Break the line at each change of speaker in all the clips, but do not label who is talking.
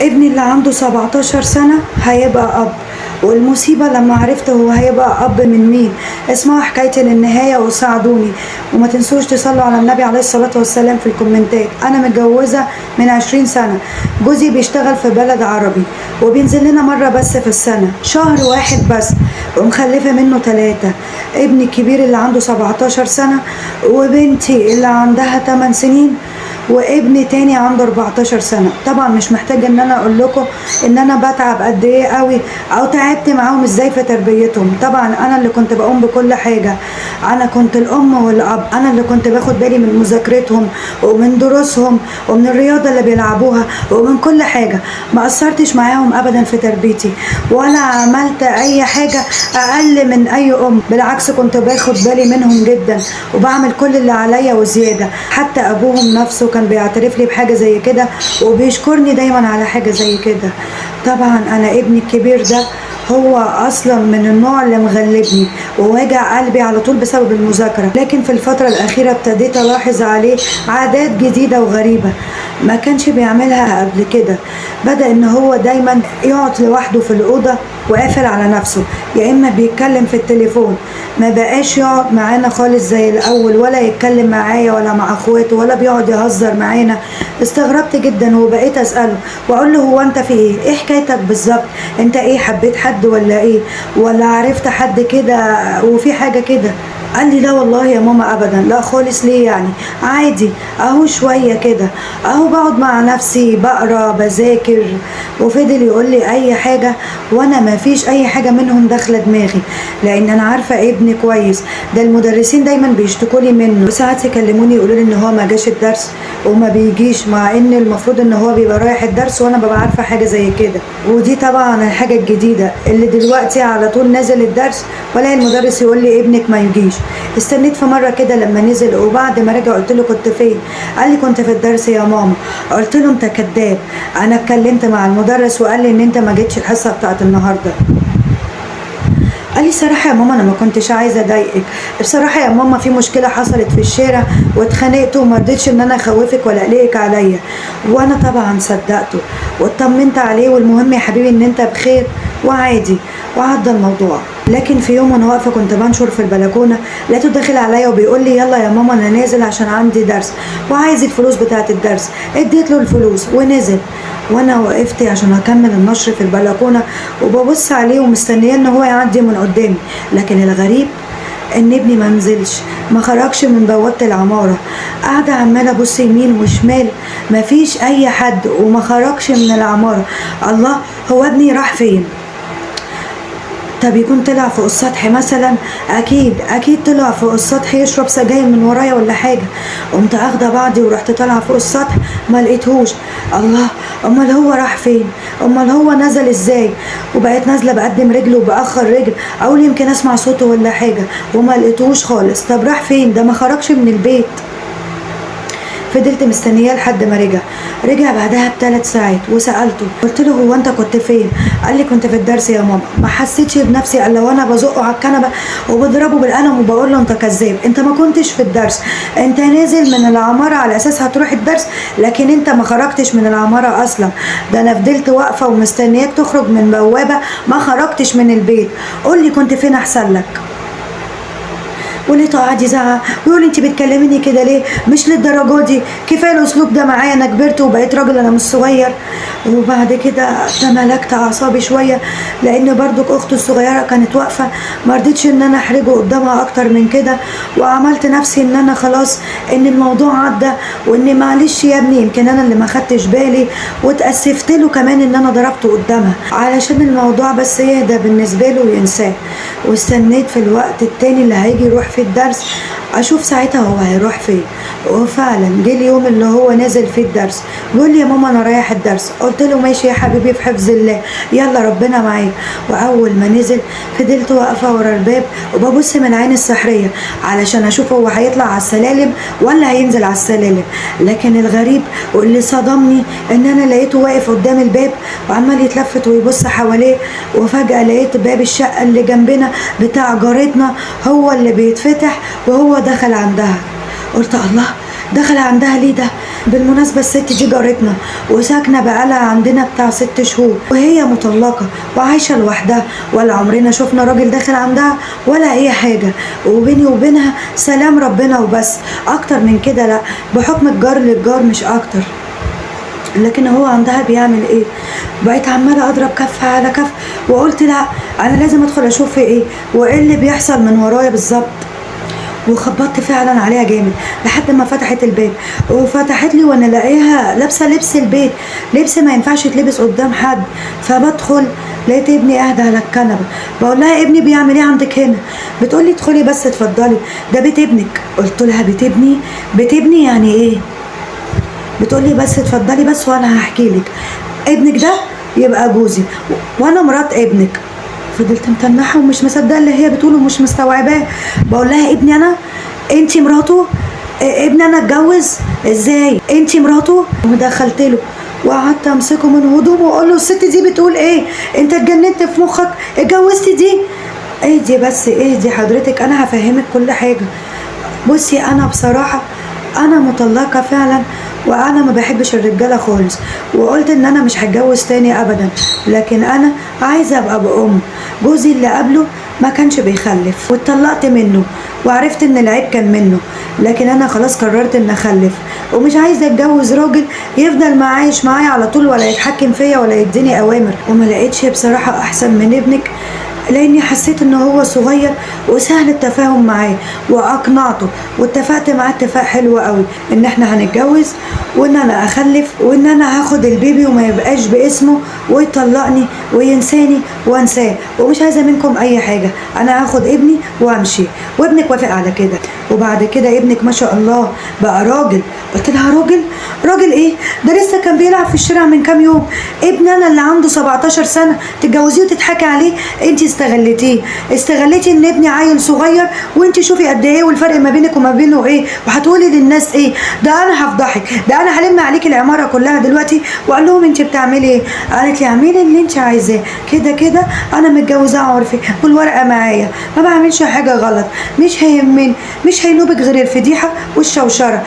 ابني اللي عنده 17 سنة هيبقى أب، والمصيبة لما عرفت هو هيبقى أب من مين. اسمعوا حكايتي للنهاية وساعدوني، وما تنسوش تصلوا على النبي عليه الصلاة والسلام في الكومنتات. أنا متجوزة من 20 سنة، جوزي بيشتغل في بلد عربي وبينزل لنا مرة بس في السنة، شهر واحد بس، ومخلفة منه 3. ابني الكبير اللي عنده 17 سنة، وبنتي اللي عندها 8 سنين، وابن تاني عنده 14 سنة. طبعا مش محتاجة ان انا اقول لكم ان انا بتعب قد ايه قوي او تعبت معاهم ازاي في تربيتهم. طبعا انا اللي كنت بقوم بكل حاجة، انا كنت الام والاب، انا اللي كنت باخد بالي من مذاكرتهم ومن دروسهم ومن الرياضة اللي بيلعبوها ومن كل حاجة. ما قصرتش معاهم ابدا في تربيتي ولا عملت اي حاجة اقل من اي ام، بالعكس كنت باخد بالي منهم جدا وبعمل كل اللي عليا وزيادة. حتى ابوهم نفسه كان بيعترف لي بحاجة زي كده وبيشكرني دايما على حاجة زي كده. طبعا انا ابني الكبير ده هو اصلا من النوع اللي مغلبني وواجع قلبي على طول بسبب المذاكرة، لكن في الفترة الاخيرة ابتديت الاحظ عليه عادات جديدة وغريبة ما كانش بيعملها قبل كده. بدأ ان هو دايما يقعد لوحده في الأوضة وقافل على نفسه، يا اما بيتكلم في التليفون. ما بقاش يقعد معانا خالص زي الاول، ولا يتكلم معايا ولا مع اخواته، ولا بيقعد يهزر معانا. استغربت جدا وبقيت اساله واقول له هو انت في ايه؟ ايه حكايتك بالظبط؟ انت ايه، حبيت حد ولا ايه؟ ولا عرفت حد كده وفي حاجة كده؟ قال لي لا والله يا ماما ابدا، لا خالص. ليه يعني؟ عادي اهو شوية كده، اهو بقعد مع نفسي بقرا بذاكر. وفضل يقول لي اي حاجة وانا ما فيش اي حاجة منهم داخله دماغي، لان انا عارفه ابني كويس. ده المدرسين دايما بيشتكوا لي منه، ساعات يكلموني يقولوا لي ان هو ما جاش الدرس وما بيجيش، مع ان المفروض ان هو بيبقى رايح الدرس وانا ببقى عارفه حاجة زي كده. ودي طبعا الحاجة الجديدة اللي دلوقتي على طول نازل الدرس ولا المدرس يقول لي ابنك ما يجيش. استنيت في مرة كده لما نزل، وبعد ما رجع قلت له كنت فين؟ قال لي كنت في الدرس يا ماما. قلت له انت كذاب، انا اتكلمت مع المدرس وقال لي ان انت ما جيتش الحصة بتاعت النهارده. قال لي صراحة يا ماما انا ما كنتش عايزه اضايقك، بصراحة يا ماما في مشكلة حصلت في الشارع واتخانقت وما رضيتش ان انا اخوفك ولا اقلقك عليا. وانا طبعا صدقته واطمنت عليه، والمهم يا حبيبي ان انت بخير وعادي، وعدى الموضوع. لكن في يوم وانا واقفة كنت بنشر في البلكونه، لقيته داخل عليا وبيقول لي يلا يا ماما انا نازل عشان عندي درس وعايز الفلوس بتاعه الدرس. اديت له الفلوس ونزل، وانا وقفت عشان اكمل النشر في البلكونه وببص عليه ومستنيه ان هو يعدي من قدامي. لكن الغريب ان ابني ما نزلش، ما خرجش من بوابه العمارة. قاعدة عماله ابص يمين وشمال، ما فيش اي حد وما خرجش من العمارة. الله، هو ابني راح فين؟ طب يكون طلع فوق السطح مثلا؟ اكيد اكيد طلع فوق السطح يشرب سجاير من ورايا ولا حاجة. قمت اخده بعضي ورحت طالعه فوق السطح، ما لقيتهوش. الله، امال هو راح فين؟ امال هو نزل ازاي؟ وبقيت نازله بقدم رجل وباخر رجل، اقول يمكن اسمع صوته ولا حاجة، وما لقيتهوش خالص. طب راح فين ده؟ ما خرجش من البيت. فضلت مستنياه لحد ما رجع. رجع بعدها ب3 ساعات وسالته قلت له هو انت كنت فين؟ قال لي كنت في الدرس يا ماما. ما حسيتش بنفسي الا وانا بزقه على الكنبة وبضربه بالقلم وبقول له انت كذاب، انت ما كنتش في الدرس، انت نازل من العمارة على اساس هتروح الدرس، لكن انت ما خرجتش من العمارة اصلا. ده انا فضلت واقفة ومستنياك تخرج من بوابه، ما خرجتش من البيت. قول لي كنت فين احسن لك. ولقيته قاعد يزعق ويقول انت بتكلميني كده ليه؟ مش للدرجة دي، كفاية الاسلوب ده معايا، انا كبرت وبقيت راجل، انا مش صغير. وبعد كده تملكت اعصابي شوية، لان برضك اخته الصغيرة كانت واقفة، ما رضيتش ان انا احرجه قدامها اكتر من كده، وعملت نفسي ان انا خلاص ان الموضوع عدى، وان معلش يا ابني يمكن انا اللي ما خدتش بالي، واتاسفت له كمان ان انا ضربته قدامها علشان الموضوع بس يهدى بالنسبة له وينساه. واستنيت في الوقت التاني اللي هيجي يروح في الدرس اشوف ساعتها هو هيروح فين. وفعلا جه اليوم اللي هو نازل فيه الدرس، بيقول لي يا ماما انا رايح الدرس. قلت له ماشي يا حبيبي في حفظ الله، يلا ربنا معاك. واول ما نزل فضلت واقفة ورا الباب وببص من عين السحريه علشان اشوف هو هيطلع على السلالم ولا هينزل على السلالم. لكن الغريب واللي صدمني ان انا لقيته واقف قدام الباب وعمال يتلفت ويبص حواليه، وفجاة لقيت باب الشقة اللي جنبنا بتاع جارتنا هو اللي بيتفتح وهو دخل عندها. قلت الله، دخل عندها ليه ده؟ بالمناسبة الست دي جارتنا وساكنه بقالها عندنا بتاع 6 شهور، وهي مطلقه وعايشة لوحدها، ولا عمرنا شفنا راجل داخل عندها ولا اي حاجة، وبيني وبينها سلام ربنا وبس، اكتر من كده لا، بحكم الجار للجار مش اكتر. لكن هو عندها بيعمل ايه؟ بقيت عماله اضرب كف على كف، وقلت لا انا لازم ادخل اشوف في ايه وايه اللي بيحصل من ورايا بالظبط. وخبطت فعلا عليها جامد لحد ما فتحت الباب، وفتحت لي وانا لاقيها لابسه لبس البيت، لبس ما ينفعش يتلبس قدام حد. فبدخل لقيت ابني قاعد على الكنبة، بقول لها ابني بيعمل ايه عندك هنا؟ بتقول لي ادخلي بس اتفضلي، ده بيت ابنك. قلت لها بيت ابني؟ بيت ابني يعني ايه؟ بتقول لي بس اتفضلي بس وانا هحكي لك، ابنك ده يبقى جوزي وانا مرات ابنك. فضلت متنحه ومش مصدقه اللي هي بتقوله ومش مستوعباه. بقول لها ابني انا؟ انتي مراته؟ ابني انا اتجوز ازاي؟ انتي مراته؟ ودخلت له وقعدت امسكه من هدومه واقول له الست دي بتقول ايه؟ انت اتجننت في مخك؟ اتجوزت دي؟ اهدي بس اهدي حضرتك، انا هفهمك كل حاجة. بصي انا بصراحة انا مطلقه فعلا، وانا ما بحبش الرجالة خالص، وقلت ان انا مش هتجوز تاني ابدا، لكن انا عايزه ابقى بام. جوزي اللي قبله ما كانش بيخلف واتطلقت منه، وعرفت ان العيب كان منه، لكن انا خلاص قررت ان اخلف، ومش عايزه اتجوز راجل يفضل معايش معايا على طول ولا يتحكم فيا ولا يديني اوامر. وما لقيتش بصراحة احسن من ابنك، لاني حسيت ان هو صغير وسهل التفاهم معاه، واقنعته واتفقت معاه اتفاق حلو قوي ان احنا هنتجوز وان انا اخلف وان انا هاخد البيبي وما يبقاش باسمه ويطلقني وينساني وانساه، ومش عايزه منكم اي حاجة، انا هاخد ابني وامشي. وابنك وافق على كده. وبعد كده ابنك ما شاء الله بقى راجل. قلت لها راجل؟ راجل ايه ده؟ لسه كان بيلعب في الشارع من كام يوم. ابن انا اللي عنده 17 سنة تتجوزيه وتضحكي عليه؟ انت استغلتيه، استغلتي ان ابني عيل صغير، وانت شوفي قد ايه والفرق ما بينك وما بينه ايه، وهتقولي للناس ايه؟ ده انا هفضحك، ده انا هلم عليك العمارة كلها دلوقتي واقول لهم انت بتعملي ايه. قالت لي اعملي اللي انت عايزاه، كده كده انا متجوزاه عرفي والورقة معايا، ما بعملش حاجة غلط، مش هيهمني، مش هينوبك غير الفضيحة والشوشره،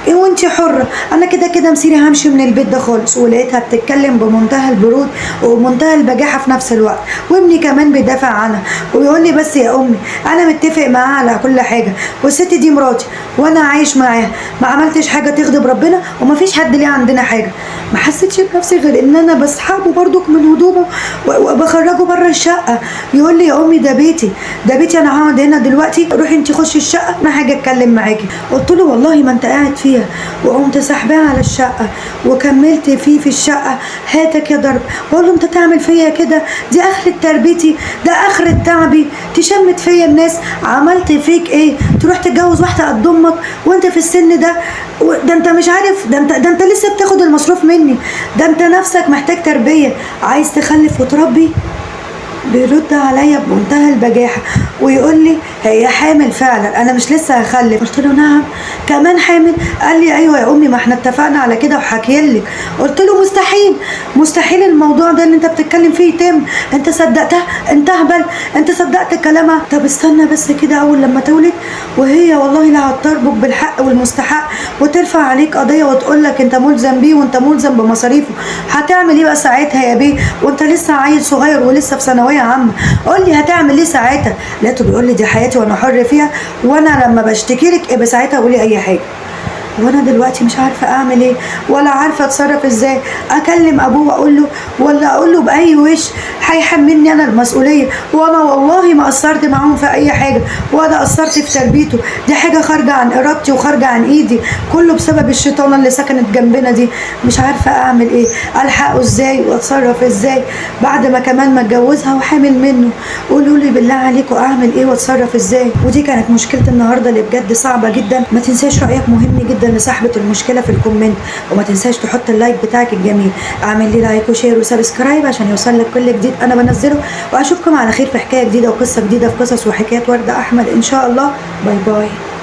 وانت حره، انا كده كده مسيري همشي من البيت ده خالص. ولقيتها بتتكلم بمنتهى البرود ومنتهى البجاحة في نفس الوقت، وابني كمان بيدافع عنها ويقول لي بس يا امي انا متفق معاها على كل حاجة، والست دي مراتي وانا عايش معاها، ما عملتش حاجة تغضب ربنا، ومفيش حد ليه عندنا حاجة. ما حسيتش بنفسي غير ان انا بسحبه برضك من هدومه وبخرجه بره الشقة. يقول لي يا امي ده بيتي، ده بيتي، انا هقعد هنا دلوقتي، روحي انت خشي الشقة انا هاجي اتكلم معاكي. قلت له والله ما انت قاعد فيها. وقمت سحباه على الشقة وكملت فيه في الشقة، هاتك يا ضرب. بقول له انت تعمل فيا كده؟ دي اخره تربيتي، ده اخره تعبي، تشمت فيا الناس، عملت فيك ايه؟ تروح تتجوز واحدة قد امك وانت في السن ده، ده انت مش عارف، ده انت لسه بتاخد المصروف مني، ده انت نفسك محتاج تربيه، عايز تخلف وتربي. بيرد عليا بمنتهى البجاحة ويقول لي هي حامل فعلا، انا مش لسه هخلف. قلت له نعم كمان حامل؟ قال لي ايوه يا امي، ما احنا اتفقنا على كده وحكيلك. قلت له مستحيل، مستحيل الموضوع ده اللي انت بتتكلم فيه يتم، انت صدقتها؟ انت اهبل، انت صدقت كلامها؟ طب استنى بس كده اول لما تولد، وهي والله لا هتربك بالحق والمستحق وترفع عليك قضية وتقول لك انت ملزم بيه وانت ملزم بمصاريفه، هتعمل ايه بقى ساعتها يا بيه وانت لسه عيل صغير ولسه في ثانوية عامة؟ قول لي هتعمل ايه ساعتها؟ لقيته بيقول لي دي حياتي وانا حر فيها، وانا لما بشتكي لك ابقى ساعتها قولي اي حاجة. وانا دلوقتي مش عارفه اعمل ايه ولا عارفه اتصرف ازاي، اكلم ابوه واقول له ولا اقول له باي وش؟ هيحملني انا المسؤولية، وانا والله ما قصرت معاهم في اي حاجة ولا قصرت في تربيته، دي حاجة خارجه عن ارادتي وخارجه عن ايدي، كله بسبب الشيطانه اللي سكنت جنبنا دي. مش عارفه اعمل ايه، الحقه ازاي واتصرف ازاي بعد ما كمان ما اتجوزها وحامل منه؟ قولوا لي بالله عليكم اعمل ايه واتصرف ازاي؟ ودي كانت مشكلة النهارده اللي بجد صعبة جدا. ما تنساش رايك مهم جدا لصاحبة المشكلة في ال comment، وما تنساش تحط ال like بتاعك الجميل، اعمل لي like و share و subscribe عشان يوصل لك كل جديد انا بنزله، واشوفكم على خير في حكاية جديدة وقصة جديدة في قصص وحكايات وردة احمد ان شاء الله. bye bye.